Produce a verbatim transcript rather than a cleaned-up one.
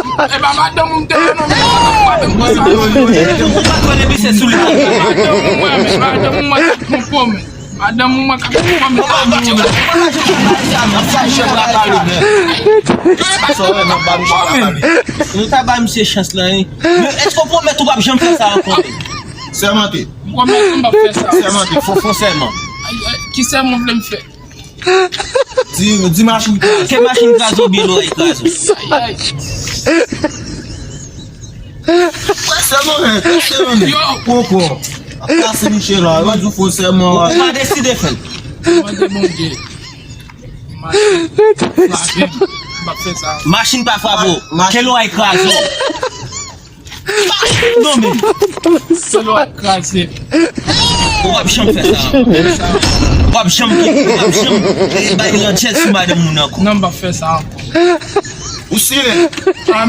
E pa madanm ou m te wè non, men madanm ou mwen menm konsa. Ou pa t wè depi se sou li. Madanm ou mwen, men madanm ou mwen k ap pran pwomèt. Madanm ou mwen k ap pran pwomèt. Sa w wè nan ba misye la pale. Nou ta ba misye chans lan, wi. Men èske w pwomèt ou p ap janm fè sa ankò? Sèmante. M pwomèt ou m p ap fè sa. Sèmante, fò, fò sèman. Ay, ay, ki sèman w vle m fè? Di, di machin kraze. Ke machin kraze oubyen lòrèy kraze. Ay, ay. Fè sèman, men, fè sèman, men. Yo. Poko. Ap kase Michel la, yo di w fò sèman. Ou pa deside fè l. Mande Bondye. Machin frape m. M p ap fè sa. Machin pa frape w. Ke lòrèy kraze w. Non, men. Selo a kraze. Ou p ap janm fè sa ankò. W ap janm, w ap janm, eh, bay landjèl sou madanm moun ankò. Non, m p ap fè sa ankò. Ou silen.